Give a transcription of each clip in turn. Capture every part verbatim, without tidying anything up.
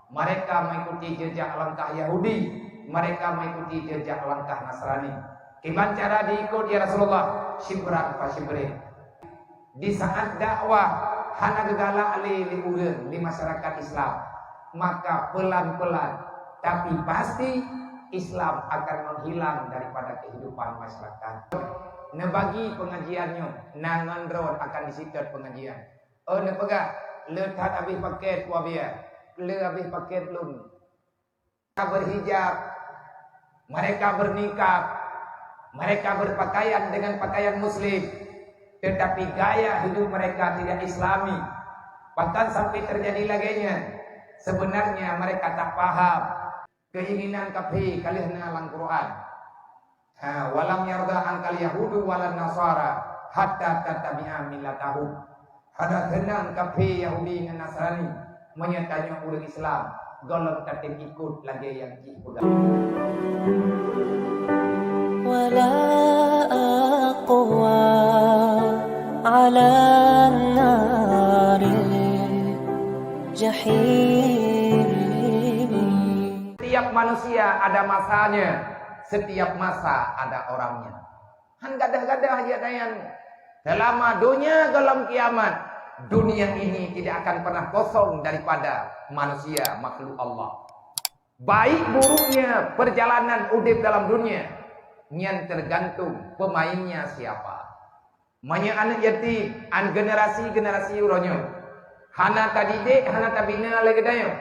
Mereka mengikuti jejak langkah Yahudi, mereka mengikuti jejak langkah Nasrani. Kiban cara diikut, ya Rasulullah, syibran fa syibrin. Di saat dakwah hana geugalak lé, lé ureuëng, lé masyarakat Islam, maka pelan-pelan tapi pasti Islam akan menghilang daripada kehidupan masyarakat. Neubagi pengajian nyoe, na ngon droen akan diseutôt pengajian. Oh, neupeugah, le that habéh paket kuabian, le habéh paket lôn. Mereka berhijab, mereka bernikab, mereka berpakaian dengan pakaian muslim, tetapi gaya hidup mereka tidak Islami. Bahkan sampai terjadi lagèe nyan, sebenarnya mereka tak paham keinginan kafé ka lheueh na lam Quran. Ha, "Walam yarda angkal yahudu walan nasara hatta tattabi'a millatahum." Hana seunang kafé Yahudi ngon Nasrani meunyoe tanyoe ureuëng Islam gohlom tatem ikut lagèe nyang jih peugah. ولا أقوى على النار الجحيم. Setiap manusia ada masanya, setiap masa ada orangnya. Han gadah-gadah aja dayan. Selama dunia gohlom kiamat, dunia ini tidak akan pernah kosong daripada manusia, makhluk Allah. Baik buruknya perjalanan udép dalam dunia, nyan tergantung pemainnya siapa. Meunyoe aneuëk yatim, an generasi-generasi uroe nyoe, hana tadidik, hana tabina lé geutanyoe,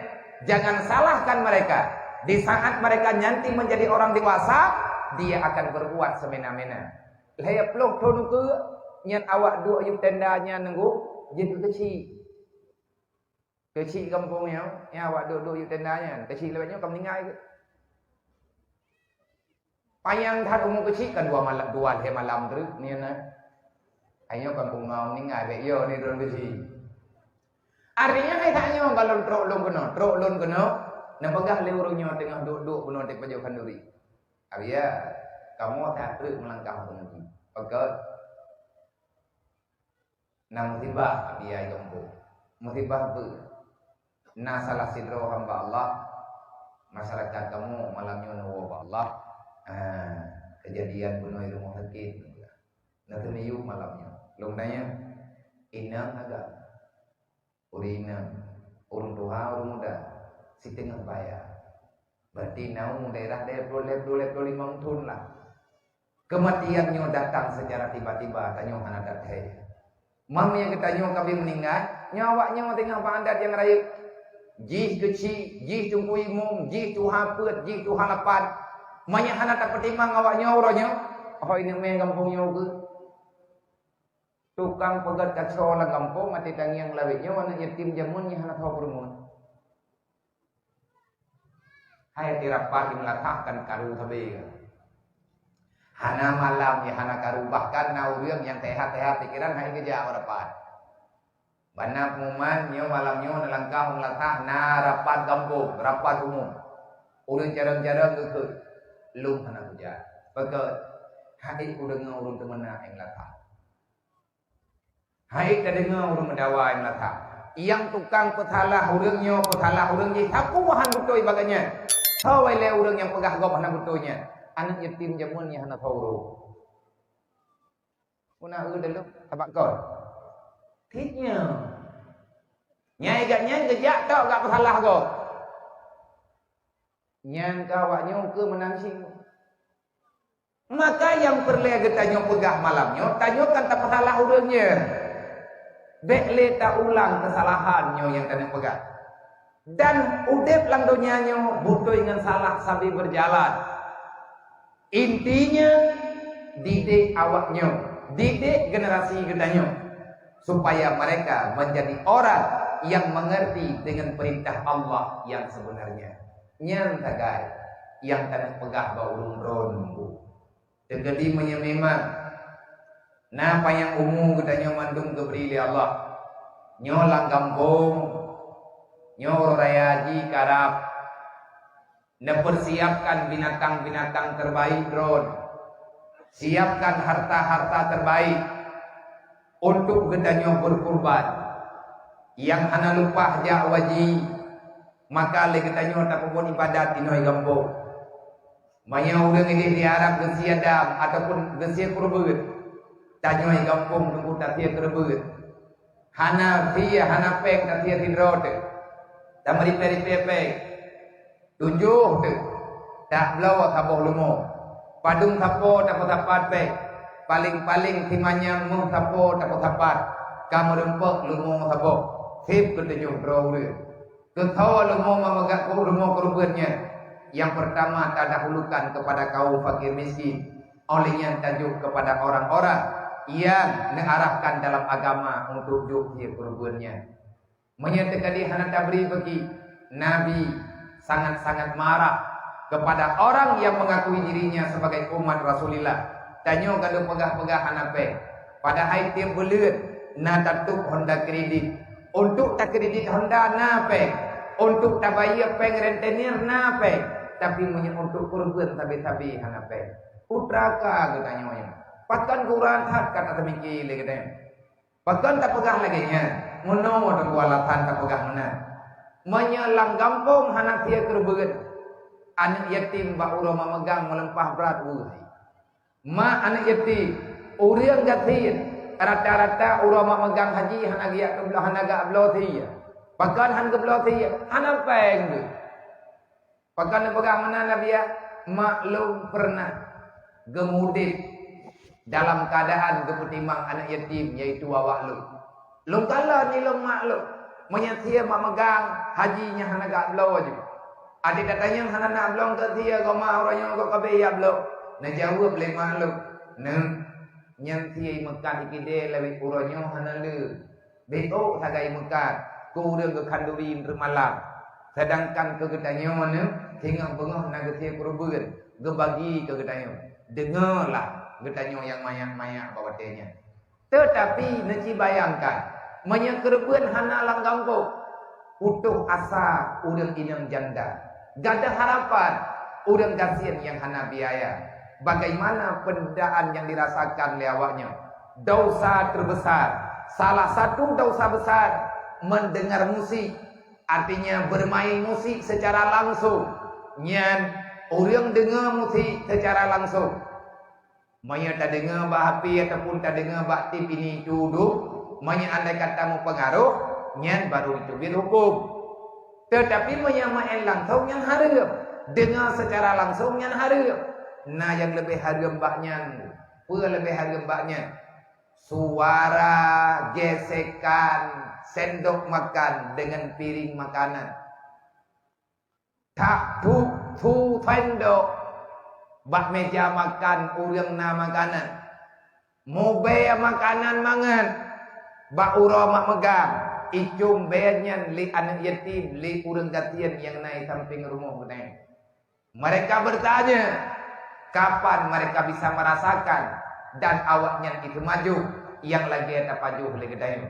jangan salahkan mereka. Di saat mereka nanti menjadi orang dewasa, dia akan berbuat semena-mena. Lhèe ploh thôn ukeue, nyan awak duek yub tenda nyan nunggu jeuet keu keuchik. Keuchik gampông nyoe, nyang awak duek-duek yub tenda nyan, keuchik lewat nyoe ka meuninggai keuh. Panyang that umu keuchik kan dua malam, dua lhèe malam treuk nyan na. Hai nyoe kan peue meuninggai bèk yo ni droen keuchik. Artinya hai that nyoe galon trok lôn keunoe, trok lôn keunoe, neupeugah lé ureuëng nyoe teungoh duek-duek bunoe di pajoh khanduri. Abiya, kamoe that treuk meulangkah u Teungeudi. Pakon? Na musibah, abiya i gampông. Musibah peue? Na salah sidroe hamba Allah, masyarakat kamoe malam nyoe neuwoe bak Allah. Ah, kejadian bunoe i rumoh sakét. Neuteumiyueb malam nyoe. Lôn tanyong, inong agam? Ureuëng inong, ureuëng tuha, ureuëng muda, siteungoh baya. Berarti na u daerah lhèe ploh, lhèe ploh, lhèe ploh limong thôn lah. Kematian nyoe datang secara tiba-tiba, tanyoe hana that thèe. Meunyoe geutanyoe ka abéh meuninggai, nyoe awak nyoe teungoh bak adat nyang rayeuk. Jih keuchik, jih teungku imum, jih tuha peuet, jih tuha lapan. Meunyoe hana tapeutimang awak nyoe uroe nyoe, hôi neumè gampông nyoe keuh. Tukang peugöt kaco lam gampông, até tangieng lawét nyoe aneuëk yatim jameun nyang hana tho peurumoh. Hai, di rapat di meulatah kan karu sabe kan. Hana malam nyang hana karu, bahkan na ureuëng nyang sehat-sehat pikiran hai geujak u rapat. Bak na pengumuman nyoe malam nyoe neulangkah u meulatah na rapat gampông, rapat umum. Ureuëng carông-carông geukheun, lôn hana kujak. Pakon? Hai kudeungoe ureuëng teumeunak nyang latah. Hai tadeungoe ureuëng meudawa nyang latah. Nyang tukang peusalah ureuëng nyoe, peusalah ureuëng jih, sapeue hana beutôi bak gobnyan. Soe lé ureuëng nyang peugah gob hana beutôi nyan? Aneuëk yatim jameun nyang hana tho uroe. Meunan eu dalam tabak kon. Cit nyoe. Nyai gobnyan geujak tok gak peusalah gob. Nyan ka awak nyoe keu meunan sing. Maka nyang peureulée geutanyoe peugah malam nyoe, tanyoe kan tapeusalah ureuëng nyan. Bék lé taulang keusalahan nyoe nyang tanyoe peugah. Dan udeb lam donya nyoe beutôi ngon salah sabe beujalan. Intinya, didik awak nyoe, didik generasi geutanyoe, supaya mereka menjadi orang yang mengerti dengan perintah Allah yang sebenarnya. Nyan sagai nyang tanyoe peugah bak ureuëng droeneuh. Teukeudi meunyoe memang na panyang umu geutanyoe mandum geubri lé Allah, nyoe lam gampông, nyoe uroe raya jih karab, neupersiapkan binatang-binatang terbaik droen, siapkan harta-harta terbaik untuk geutanyoe berkurban. Nyang hana leupah jak u haji, Maka lé geutanyoe tapeubuet ibadat inoe gampông. Meunyoe ureuëng idéh di Arab geusie dam ataupun geusie keureubeuen, tanyoe gampông teungku tasie keureubeuen. Hana sie, hana péng tasie sidroe teuh. Tameuripée-ripée péng. Tujoh teuh, dak bloe saboh leumo. Padum sapo tapeusapat péng. Paléng-paléng simanyam méuh sapo tapeusapat. Ka meurumpok leumo saboh. Seb keutujoh droe ureuëng. Keusoe leumo memeugah leumo keureubeuen nyan? Yang pertama tadahulukan kepada kaum fakir miskin. Óh lheueh nyan tajok kepada orang-orang yang neuarahkan dalam agama untuk jok sie keureubeuen nyan. Meunyoe teuka di hana tabri bagi, Nabi sangat-sangat marah kepada orang yang mengakui dirinya sebagai umat Rasulullah. Tanyoe ka lheueh peugah-peugah hana péng. Padahai tieb buleuen na tatôb Honda kredit. Untuk takredit Honda na péng. Untuk tabayeue péng rentenir na péng. Tapi meunyoe untuk keureubeuen sabe-sabe hana péng. Putra ka geutanyoe nyoe. Pakon gura that ka taseumiki lé geutanyoe. Pakon tapeugah lagée nyan? Meunoe teungku alasan tapeugah meunan. Meunyoe lam gampông hana sie keureubeuen, aneuëk yatim bak uroe mak meugang meuleumpah brat weueh. Mak aneuëk yatim, ureuëng gasien, rata-rata uroe mak meugang haji hana geujak keubloe, hana geubloe sie. Pakon han geubloe sie? Hana péng geuh. Pakon neupeugah meunan Nabi, ya? Maklum pernah geumudeb dalam keadaan geupeutimang aneuëk yatim, yaitu awak lôn. Lôn kalon ilôn maklum. Meunyoe sie mak meugang haji nyang hana geubloe jih. Até tatanyong hana na bloe keu sie, goma uroe nyoe gob ka bék jak bloe. Neujaweueb lé mak lôn, "Neu, nyan sie meukat ikidée lawét uroe nyoe hana le. Bék ôk sagai meukat keu ureuëng geukhanduri reumalam. Sedangkan keu geutanyoe neu, singoh beungoh na geusie keureubeuen geubagi keu geutanyoe. Deungoe lah geutanyoe nyang manyak-manyak bak watée nyan." Teutapi neuci bayangkan, meunyoe keureubeuen hana lam gampông, putôh asa ureuëng inong janda, gadôh harapan ureuëng gasien nyang hana biaya, bagaimana penderitaan yang dirasakan lé awaknyoe? Dosa terbesar, salah satu dosa besar, mendengar musik, artinya bermain musik secara langsung. Nyan, ureuëng deungoe musik secara langsung. Meunyoe tadeungoe bak H P ataupun tadeungoe bak tip ini tuduh, meunyoe andai kata meupeungaroh, nyan baru jiteubiet huköm. Teutapi meunyoe meu'en langsong nyan hareuem, deungoe seucara langsong nyan hareuem. Na nyang leubeh hareuem bak nyan. Peue leubeh hareuem bak nyan? Suara gesekan sendok makan dengan piring makanan. That thuk su sendok bak meja makan ureuëng na makanan. Mubée makanan mangat bak uroe mak meugang, icöm bée nyan lé aneuëk yatim, lé ureuëng gasien nyang na i sampéng rumoh geutanyoe. Mereka bertanya, kapan mereka bisa merasakan dan awaknyan itu maju yang lagée tapajoh lé geutanyoe.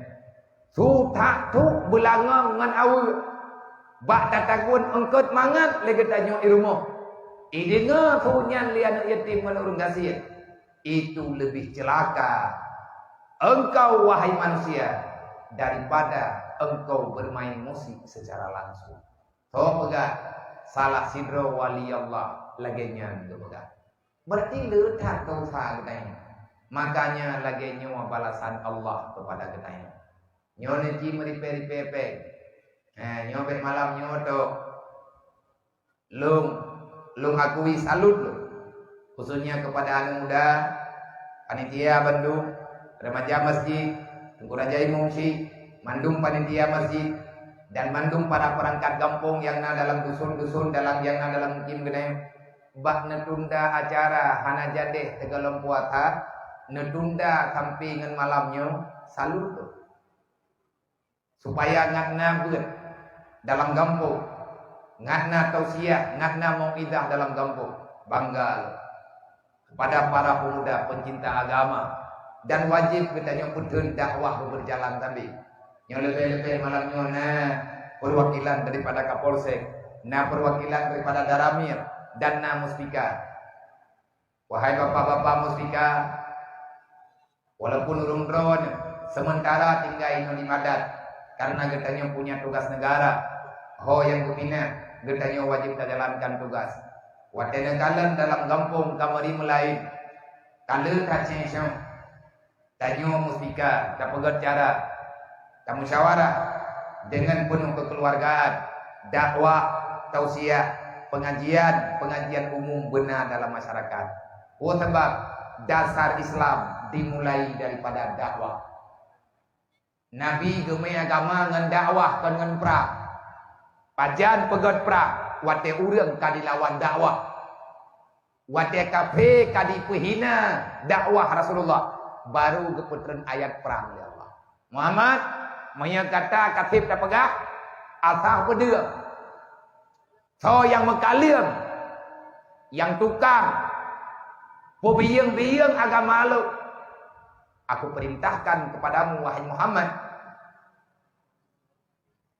Su that thuk beulangong ngon aweuek bak tatagun eungkot mangat lé geutanyoe i rumoh. Ideungoe su nyan lé aneuëk yatim ngon ureuëng gasien. Itu lebih celaka engkau, wahai manusia, daripada engkau bermain musik secara langsung. Soe peugah? Salah sidroe wali Allah lagée nyan geupeugah. Berarti le that dosa geutanyoe. Makanya lagée nyoe balasan Allah kepada geutanyoe. Nyoe neuci meuripée-ripée péng. Eh, nyoe bék malam nyoe tok. Lôn, lôn akui salut lôn. Khususnya kepada aneuk muda, panitia bandum, remaja masjid, Teungku Raja Imum Syik, mandum panitia masjid, dan mandum para perangkat gampông nyang na dalam dusun-dusun, dalam nyang na dalam mukim geutanyoe. Bak neutunda acara hana jadéh sigohlom puasa, neutunda sampoe ngon malam nyoe, salut lôn. Supaya ngat na beuet dalam gampông, ngat na tausiah, ngat na mau'izah dalam gampông. Bangga lôn kepada para pemuda pencinta agama, dan wajéb geutanyoe peutheun dakwah beujalan sabé. Nyoe leubeh-leubeh malam nyoe na perwakilan daripada Kapolsek, na perwakilan daripada Danramil, dan na Muspika. Wahai bapak-bapak Muspika, walaupun ulôn droeneuh sementara tinggai inoe di Madat, karena geutanyoe punya tugas negara, Ho nyang geupinah, geutanyoe wajéb tajalankan tugas. Watée neukalon dalam gampông ka meuri meulaén, ka lheueh that seng-seng. Tanyoe mustika tapeugét cara, tamusyawarah deungon peunoh keukeuluwargaan, dakwah, tausiah, peungajian, peungajian umum beuna dalam masyarakat. Peue sabab? Dasar Islam dimulai daripada dakwah. Nabi geumé agama ngon dakwah, kon ngon prang. Pajan peugét prang? Watée ureuëng ka dilawan dakwah. Watée kafé ka dipeuhina dakwah Rasulullah, baru geupeutreun ayat prang lé Allah. Muhammad, meunyoe gata ka seb tapeugah, asah peudeueng. Soe nyang meukaleueng, nyang tukang peubiyeueng-biyeueng agama lôn, aku perintahkan kepadamu, wahai Muhammad,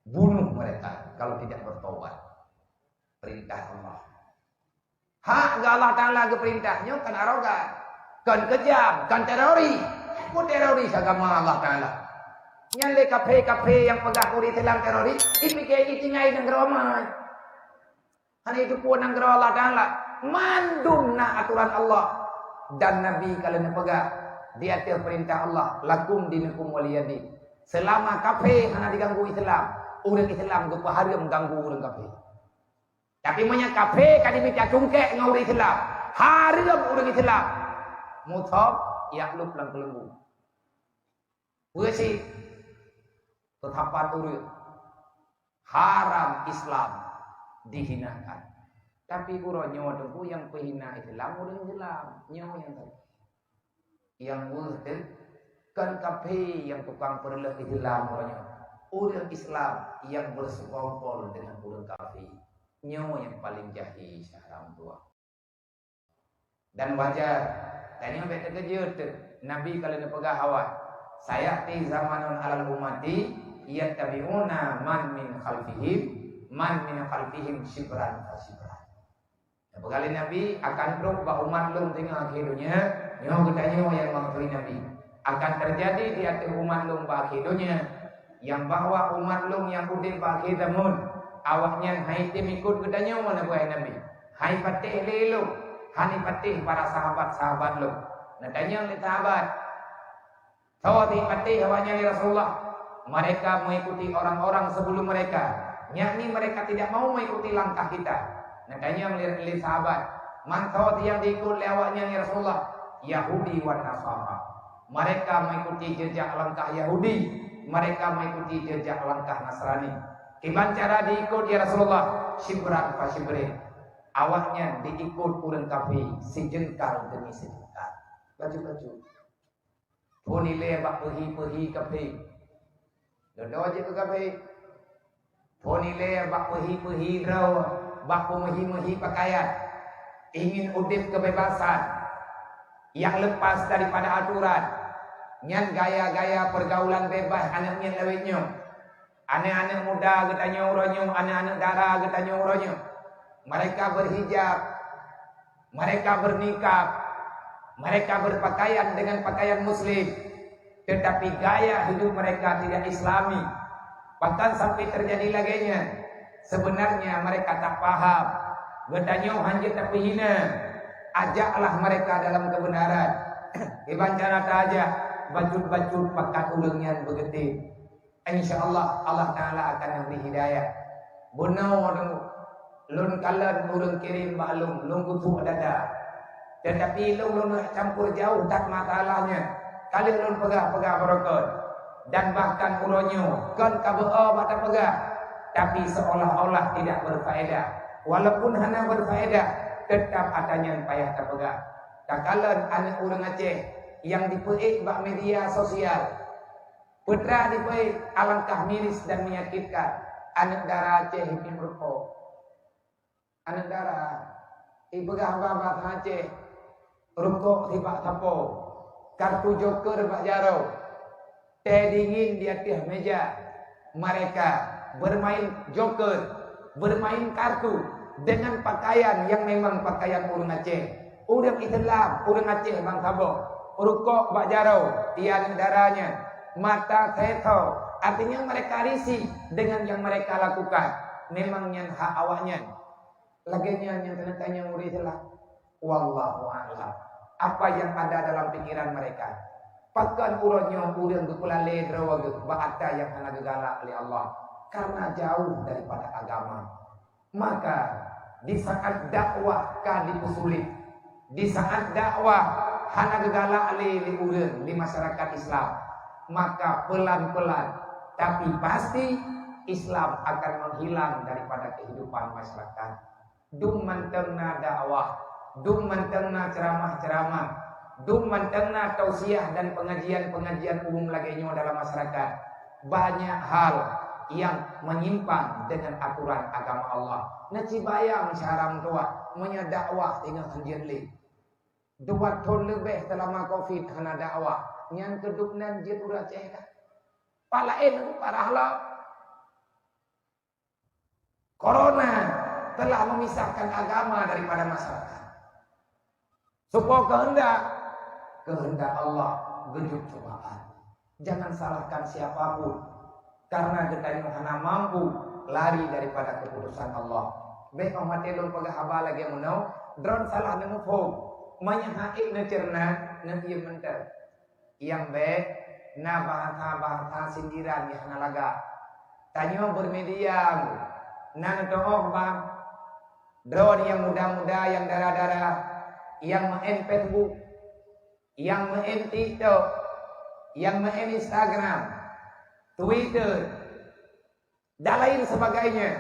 bunuh mereka kalau tidak bertobat. Perintah Allah. Hak geuh Allah Taala geupeurintah nyoe kon arogan, kon keujam, kon teroris. Peue teroris agama Allah Taala? Nyan lé kafé-kafé nyang peugah ureuëng Islam teroris, ipike jitinggai nanggroe amai. Hana jiteupeue nanggroe Allah Taala. Mandum na atoran Allah dan Nabi ka lheueh neupeugah di ateueh peurintah Allah, "Lakum dinukum waliyadin." Seulama kafé hana diganggu Islam, ureuëng Islam geupeuhareuem ganggu ureuëng kafé. Tapi meunyoe kafé ka jimita cungkék ngon ureuëng Islam, hareuem ureuëng Islam musob jak lôb lam keuleumbu. Peue cit? Teutapat ureuëng. Haram Islam dihinakan. Tapi uroe nyoe teungku nyang peuhina Islam ureuëng Islam. Nyoe nyang tadi. Nyang weueh teuh, kon kafé nyang tukang peureuleueh Islam uroe nyoe. Ureuëng Islam nyang beusekongkol deungon ureuëng kafé. Nyoe nyang paleng jahé syedara meutuwah. Dan wajar, tanyoe bék teukeujot teuh. Nabi ka lheueh neupeugah awai, "Sayati zamanun alal ummati yattabi'una man min khalfihim, man min khalfihim syibran fa syibran." Neupeugah lé Nabi, akan trok bak umat lôn teungoh akhé donya, nyoe geutanyoe nyang mantri Nabi. Akan teujadi di ateueh umat lôn bak akhé donya, nyang bahwa umat lôn nyang udeb bak akhé zamon, awaknyan han jitem ikot geutanyoe, neupeugah Nabi. Han jipatéh lé lôn, han jipatéh para sahabat-sahabat lôn. Neutanyong lé sahabat, "Soe jipatéh awaknyan, ya Rasulullah?" "Mereka mengikuti orang-orang sebelum mereka, yakni mereka tidak mau mengikuti langkah kita." Neutanyong lé, lé sahabat, "Man soe nyang jiikot lé awaknyan, ya Rasulullah?" "Yahudi wan Nasara." Mereka mengikuti jejak langkah Yahudi, mereka mengikuti jejak langkah Nasrani. Kiban cara diikot, ya Rasulullah? Syibran fa syibrin. Awaknyan diikot ureuëng kafé sijeungkal demi sijeungkal. Bacut-bacut. Phon ilée bak peuhi-peuhi kafé. Dodo jeuet keu kafé. Phon ilée bak peuhi-peuhi droe, bak peumeuhi-meuhi peukayan. Ingin udeb keubebasan nyang leupas daripada atoran. Nyan gaya-gaya peurgaulan bebas aneuëk miet lawét nyoe. Aneuëk-aneuëk muda geutanyoe uroe nyoe, aneuëk-aneuëk dara geutanyoe uroe nyoe, mereka berhijab, mereka bernikab, mereka berpakaian dengan pakaian muslim, tetapi gaya hidup mereka tidak islami. Bahkan sampai terjadi lagée nyan, sebenarnya mereka tak paham. Geutanyoe hanjeuet tapeuhina, ajaklah mereka dalam kebenaran. Kiban cara taajak, bacut-bacut pakat ureuëng nyan beugeutem. Insya Allah, Allah Taala akan memberi hidayah. Bunoe lôn, lôn kalon ureuëng kirém bak lôn, lôn kutuk dada. Tetapi lôn, lôn campur jauh that masalahnya. Ka lheueh lôn peugah-peugah beurokon. Dan bahkan uroe nyoe kon ka beu-o bak tapeugah, tapi seolah-olah tidak berfaedah. Walaupun hana berfaedah, tetap ata nyan payah tapeugah. Takalon aneuëk ureuëng Aceh nyang dipeuék bak media sosial. Peue teuma dipeuék, alangkah miris dan menyakitkan. Aneuëk dara Aceh hipi meurukok. Aneuëk dara, ipeugah haba-haba Aceh, rukok sibak sapo, kartu joker bak jaroe, teh dingin di ateueh meja. Mereka bermain joker, bermain kartu dengan pakaian yang memang pakaian ureuëng Aceh. Ureuëng Islam, ureuëng Aceh ban saboh, rukok bak jaroe, iya aneuëk dara nyan, mata seutôt, artinya mereka risih dengan yang mereka lakukan. Memang nyan hak awaknyan. Lagée nyan nyang keuneuk tanyong ureuëng Islam. Wallahu a'lam. Apa yang ada dalam pikiran mereka? Pakon uroe nyoe ureuëng geupeulalé droe geuh bak atra nyang hana geugalak lé Allah karena jauh daripada agama. Maka di saat dakwah ka dipeusulit, di saat dakwah hana geugalak lé, lé ureuëng di masyarakat Islam, maka pelan-pelan tapi pasti Islam akan menghilang daripada kehidupan masyarakat. Dum mantong na dakwah, dum mantong na ceramah-ceramah, dum mantong na tausiah dan pengajian-pengajian umum lagée nyoe dalam masyarakat, banyak hal yang menyimpang dengan aturan agama Allah. Neucibayang syara meutuah meunyoe dakwah teungoh hanjeuet lé. Dua thon leubeh seulama covid hana dakwah, nyan keudub nan jeuet ureuëng Aceh dah. Palaén parah lom. Corona telah memisahkan agama daripada masyarakat. Soe po keuheundak? Keuheundak Allah geujok cobaan. Jangan salahkan siapapun, karena geutanyoe hana mampu lari daripada keputusan Allah. Bék óh maté lôn peugah haba lagée meunoe, droen salah neumuphom. Meunyoe hana neuceurna, neutiem mantong. Nyang bék na bahasa-bahasa sindiran nyang hana lagak. Tanyoe bermedia, na neuteuôh bang. Droen nyang muda-muda, nyang dara-dara, nyang meu'en Facebook, nyang meu'en TikTok, nyang meu'en Instagram, Twitter, dan lain sebagainya.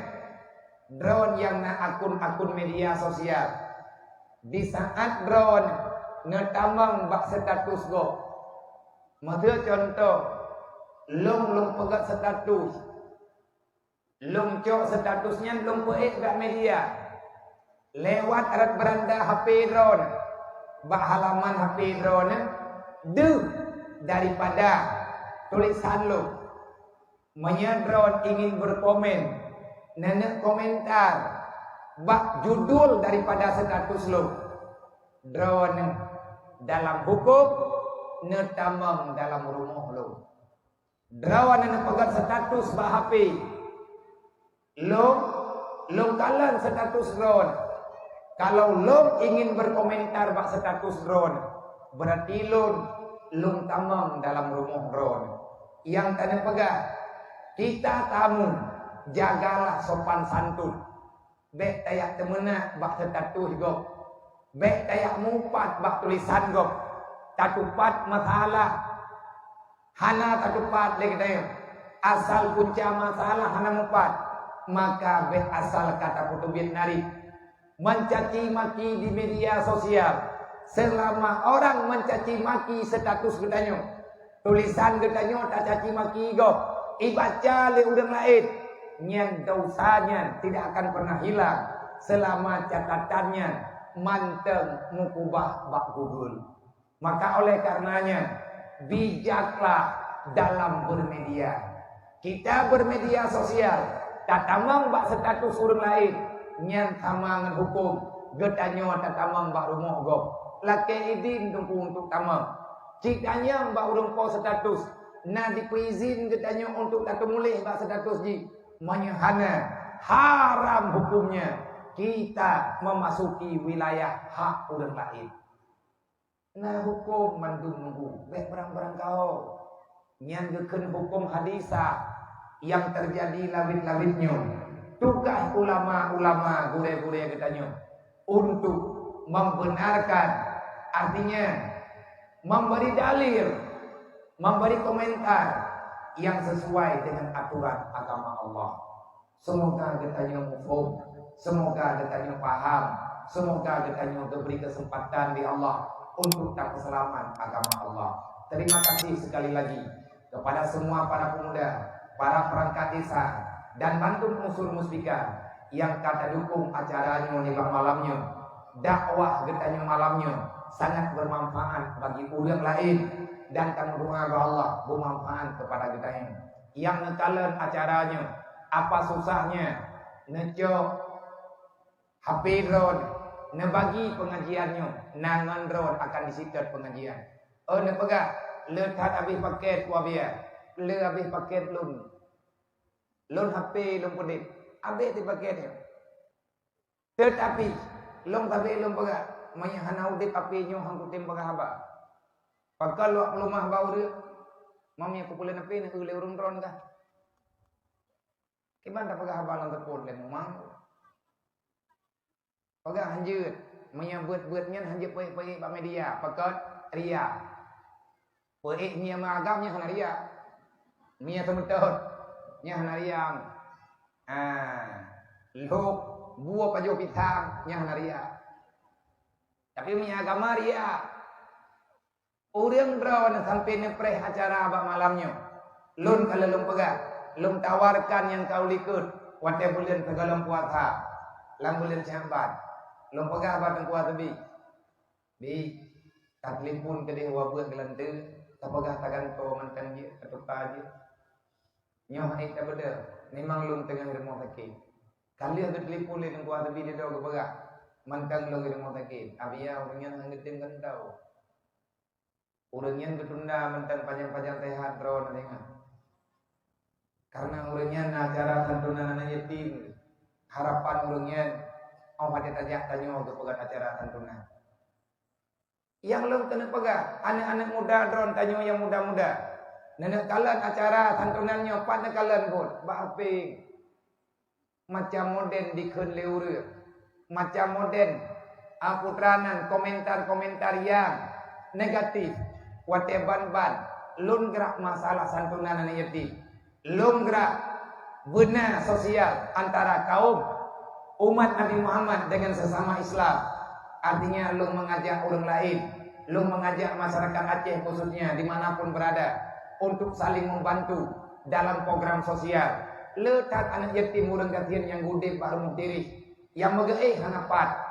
Droen nyang na akun-akun media sosial, di saat droen neutamong bak status gob. Miseu contoh, lôn, lôn peugét status, lôn cok status nyan lôn peuék bak media. Lewat rot beuranda HP droen, bak halaman HP droen, deuh daripada tulisan lôn. Meunyoe droen ingin berkomen, neuneuk komentar bak judul daripada status lôn. Droen dalam huköm neutamong dalam rumoh lôn. Droen neupeugét status bak HP. Lôn, lôn kalon status droen. Kalau lôn ingin berkomentar bak status droen, berarti lôn, lôn tamong dalam rumoh droen. Nyang taneupeugah, kita tamu, jagalah sopan santun. Bék tajak teumeunak bak status gob. Bék tajak mupat bak tulisan gob. Tatupat masalah hana tatupat lé geutanyoe. Asal punca masalah hana mupat, maka bék asal ka tapeuteubiet narit. Mencaci maki di media sosial, selama orang mencaci maki status geutanyoe, tulisan geutanyoe tacaci maki gob, ibaca lé ureuëng laén, nyan desya nyan tidak akan pernah hilang selama catatan nyan mantong mukubah bak Google. Maka oleh karenanya, bijaklah dalam bermedia. Kita bermedia sosial, tatamong bak status ureuëng laén, nyan sama ngon huköm, geutanyoe tatamong bak rumoh gob. Lakée idin Teungku untuk tamong. Cit tanyong bak ureuëng po status, na dipeuizin geutanyoe untuk tateumuléh bak status jih. Meunyoe hana, haram hukömnya kita memasuki wilayah hak ureuëng laén. Na huköm mandum nunggu, bék barang-barang kawö. Nyan geukheun huköm hadisah nyang teujadi lawét-lawét nyoe. Tugaih ulama-ulama, gurée-gurée geutanyoe untuk membenarkan, artinya memberi dalil, memberi komentar yang sesuai dengan aturan agama Allah. Semoga geutanyoe muphom, semoga geutanyoe paham, semoga geutanyoe geubri keuseumpatan lé Allah untuk tapeuseulamat agama Allah. Terima kasih sekali lagi kepada semua para pemuda, para perangkat desa, dan bandum unsur muspika nyang ka tadukong acara nyoe nibak malam nyoe. Dakwah geutanyoe malam nyoe sangat bermanfaat bagi ureuëng laén, dan tameudoa bak Allah beumanfaat kepada geutanyoe. Nyang neukalon acara nyoe, apa susahnya neucok HP droen, neubagi pengajian nyoe, na ngon droen akan diseutôt pengajian. Oh, neupeugah, le that habéh paket, Abuya, le habéh paket lôn. Lôn HP lôn peudeh. Abéh teupaké nyoe. Teutapi, lôn sabé lôn peugah, meunyoe hana udeb api nyoe han kutem peugah haba. Pakon lôn leumah bak ureuëng? Meunyoe kupeuleueh api neueu lé ureuëng droe kah? Kiban tapeugah haba lam teupon lé mumang. Peugah hanjeuet, meunyoe buet-buet nyan hanjeuet peuék-peuék bak media, pakon? Ria. Peuék meunyoe meuagam nyan hana ria. Meunyoe seumeutôt nyan hana ria. Ah, lhok buah pajoh pisang nyan hana ria. Tapi meunyoe agama ria. Ureuëng droe sampoe neupreh acara bak malam nyoe. Lôn ka lheueh lôn peugah, lôn tawarkan nyang ka u likot watée buleuen sigohlom puasa, lam buleuen Syakban. Lôn peugah bak Teungku Hasbi, "Bi, ka telepon keudeh wabeuet geulanteue, ka peugah tagantoe mantong jih, ka tuka jih." Nyoe hana tabeudôh, memang lôn teungoh rumoh sakét. Ka lheueh geutelepon lé Teungku Hasbi di doe geupeugah, mantong lôn rumoh sakét. Abia ureuëng nyan hana geutem gantoe. Ureuëng nyan geutunda mantong pajan-pajan sehat droe na deungoe. Karena ureuëng nyan na acara santunan aneuk yatim. Harapan ureuëng nyan, óh watée tajak tanyoe geupeugöt acara santunan. Nyang lôn keuneuk peugah, aneuk-aneuk muda droe tanyoe nyang muda-muda. Neuneuk kalon acara santunan nyoe, pat neukalon buet, bak H P. Macam moden dikheun lé ureuëng. Macam moden, a, putra nan komentar-komentar nyang negatif. Watée ban-ban lôn grak masalah santunan aneuk yatim. Lôn grak beuna sosial antara kaum umat Nabi Muhammad dengan sesama Islam. Artinya, lôn mengajak ureuëng laén, lôn mengajak masyarakat Aceh khususnya di mana pun berada untuk saling membantu dalam program sosial. Le that aneuk yatim ureuëng gasien nyang udeb bak rumoh tirih, nyang meugeuéh hana pat,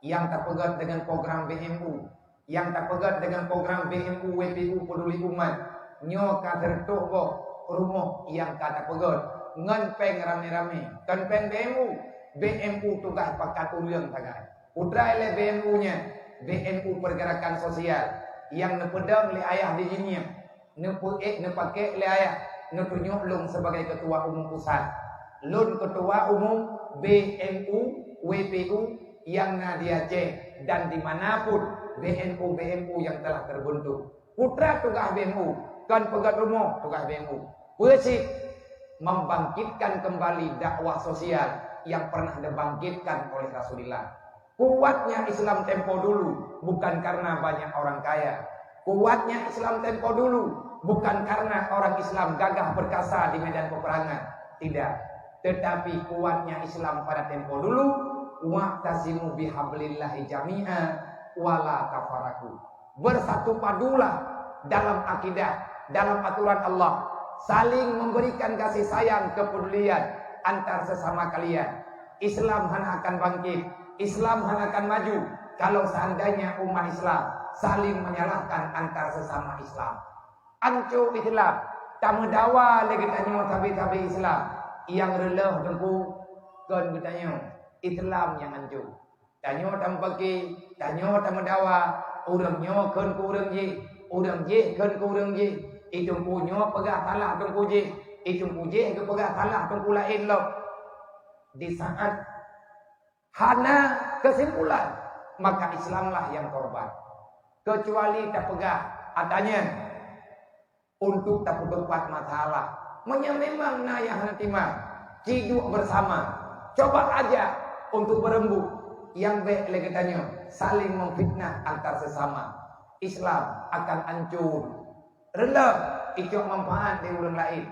nyang tapeugöt deungon program B M U, nyang tapeugöt deungon program B M U W P U Peduli Umat. Nyoe ka sireutoh boh rumoh nyang ka tapeugöt ngon péng ramé-ramé, kon péng B M U. B M U tugaih pakat ureuëng sagai. Putra lé B M U nyan, B M U Pergerakan Sosial, nyang neupeudong lé ayah di jih nyan. Neupeuék, neupakék lé ayah, neutunyok lôn sebagai ketua umum pusat. Lôn ketua umum B M U, W P U nyang na di Aceh dan di mana pun B M U, B M U nyang telah terbentuk. Putra tugaih B M U, kon peugöt rumoh tugaih B M U. Peue cit? Membangkitkan kembali dakwah sosial yang pernah dibangkitkan oleh Rasulullah. Kuatnya Islam tempo dulu bukan karena banyak orang kaya. Kuatnya Islam tempo dulu bukan karena orang Islam gagah perkasa di medan peperangan. Tidak. Tetapi kuatnya Islam pada tempo dulu, "Wa'tasimu bihablillahi jami'a wala tafarraqu." Bersatu padulah dalam akidah, dalam aturan Allah, saling memberikan kasih sayang, kepedulian antar sesama kalian. Islam hana akan bangkit, Islam hana akan maju kalau seandainya umat Islam saling menyalahkan antar sesama Islam. Anco Islam, tameudawa lé geutanyoe sabe-sabe Islam, nyang reuloh teungku kon geutanyoe Islam nyang anco. Tanyoe tameupaki, tanyoe tameudawa, ureuëng nyoe kheun keu ureuëng jih, ureuëng jih kheun keu ureuëng jih. I teungku nyoe peugah salah teungku jih, i teungku jih geupeugah salah teungku laén lom. Di saat hana keusimpulan, maka Islamlah nyang korban. Keucuali tapeugah atanyan untuk tapeutupat masalah. Meunyoe memang na nyang hana timang, ciduek bersama, coba ajak untuk beureumbuk, nyang bék lé geutanyoe saling memfitnah antar sesama. Islam akan hancur. Reuloh icok manfaat di ureuëng laén.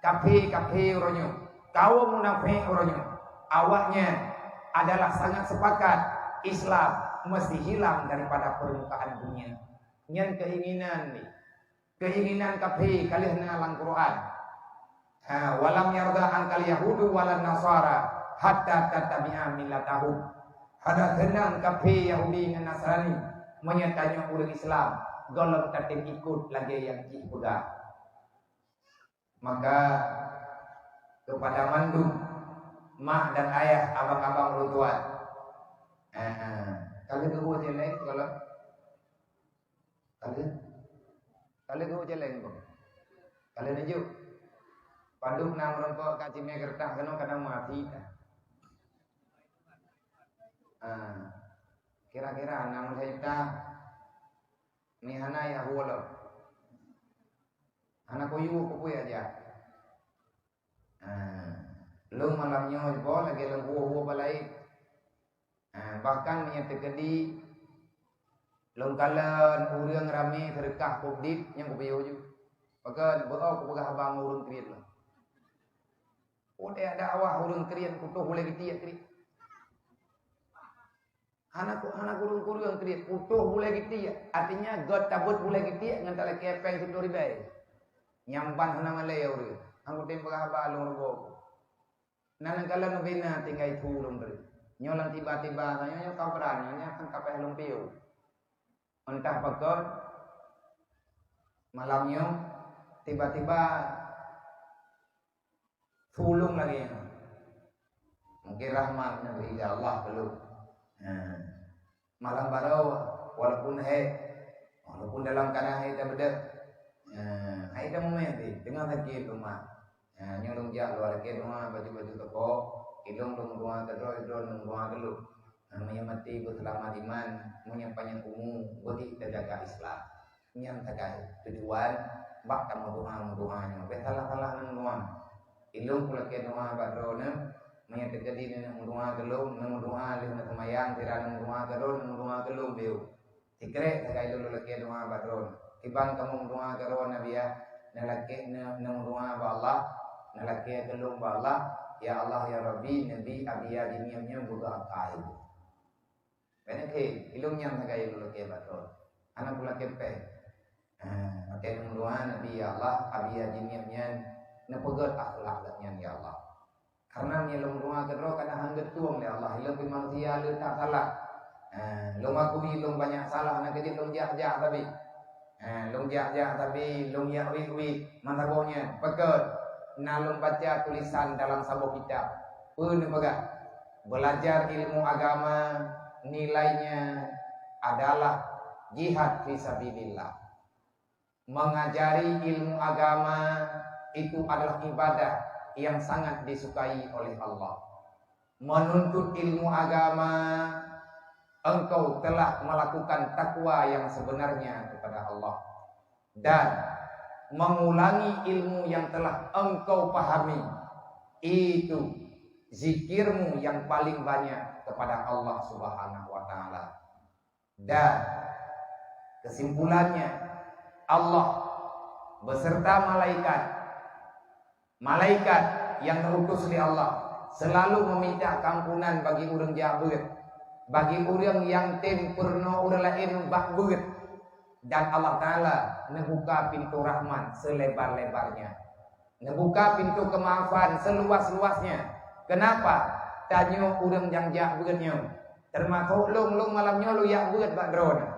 Kafé-kafé uroe nyoe, kaum munafék uroe nyoe, awaknyan adalah sangat sepakat Islam mesti hilang daripada permukaan dunia. Nyan keinginan ni. Keinginan kafé ka lheueh na lam Quran. Ha, "Walam yarda angkal yahudu walan nasara hatta tattabi'a millatahum." Hana seunang kafé Yahudi ngon Nasrani meunyoe tanyoe ureuëng Islam gohlom tatem ikot lagée nyang jih peugah. Maka kepada mandum mak dan ayah, abang-abang ulôn tuan. Ha, ha. Ka lheueh geubu céléng, kalau Ka lheueh? Ka lheueh geubu céléng, Bang? Ka lheueh neujok? Padub na meurumpok ka cimé geureutah keunoe kadang mati tah. Ah, kira-kira na meusaita mi hana ya huwa lom. Hana kuyue kukui aja. Ah, lôn malam nyoe bo lagée lôn huwa-huwa balai. Ah, bahkan meunyoe teukeudi lôn kalon ureuëng ramé seudeukah kudip nyang kupiôh ju. Pakon beu kupeugah haba ngon ureuëng kriet lôn. Udeb dakwah ureuëng kriet putôh bulée geuti kriet. Hana ku hana kureueng-kureueng kriet putôh bulée geuti. Artinya göt tabeuet bulée geuti ngon talakée péng siplôh ribée. Nyang ban hana malée ureuëng. Hang kutem peugah haba lôn rugoe. Na nyang kalon ubena tinggai thu lôn bri. Nyoe lam tiba-tiba nyoe nyoe ka bran nyoe nyoe kan kapéh lôn piôh. Entah pakon malam nyoe tiba-tiba tulông lagée nyoe. Mungkin rahmat nyang geuhina Allah keu lôn. Nah, malam baroe walaupun hék, walaupun dalam keadaan hék tabeudôh. Nah, hai dah mumeh teuh, teungoh sakét umat. Nah, nyoe lôn jak luwa lakée doa baju-baju teuko, ilông lôn doa keudroe, droe lôn doa keu lôn. Nah, meunyoe maté beuseulamat iman, meunyoe panyang umu, beuhih teujaga Islam. Nyan sagai tujuan bak tameudoa-meudoa nyoe. Bék salah-salah neumeudoa. Ilông kulakée doa bak droeneuh, meunyoe teukeudi neuneuk meudoa keu lôn, neumeudoa lheueh neuseumayang, sira neumeudoa keu droeneuh, neumeudoa keu lôn biôh. Sikrek sagai lôn lakée doa bak droeneuh. Kiban kamoe meudoa keu droeneuh biah, neulakée ne-, neumeudoa bak Allah, neulakée keu lôn bak Allah, "Ya Allah, ya Rabbi, neubi Abiya jimiep nyoe beugeuh akai." Bék neukheun, ilông nyan sagai lôn lakée bak droe. Hana kulakée péng. Ah, watée lôn meudoa, Nabi, "Ya Allah, Abiya jimiep nyan neupeugét akhlak geuh nyan, ya Allah." Karena meunyoe lôn meudoa keudroe kadang hana geutueng lé Allah, ilông pih manusia le that salah. Ah, lôn akui lôn banyak salah, na keujeuet lôn jak-jak sabe. Ha, lôn jak-jak sabe, lôn jak wit-wit, meusaboh nyan. Pakon? Na lôn baca tulisan dalam saboh kitab. Peue neupeugah? Belajar ilmu agama nilainya adalah jihad fi sabilillah. Mengajari ilmu agama itu adalah ibadah yang sangat disukai oleh Allah. Menuntut ilmu agama, engkau telah melakukan takwa yang sebenarnya kepada Allah. Dan mengulangi ilmu yang telah engkau pahami, itu zikirmu yang paling banyak kepada Allah Subhanahu wa Ta'ala. Dan kesimpulannya, Allah beserta malaikat, malaikat yang diutus oleh Allah selalu meminta keampunan bagi ureuëng jak beuet, bagi ureuëng nyang tem peurunoe ureuëng laén bak beuet. Dan Allah Ta'ala neubuka pintu rahmat selebar-lebarnya. Neubuka pintu keumaafan seuluwas-luwasnya. Keunapa? Tanyoe ureuëng nyang jak beuet nyoe, teumasok lôn, lôn malam nyoe lôn jak beuet bak droeneuh.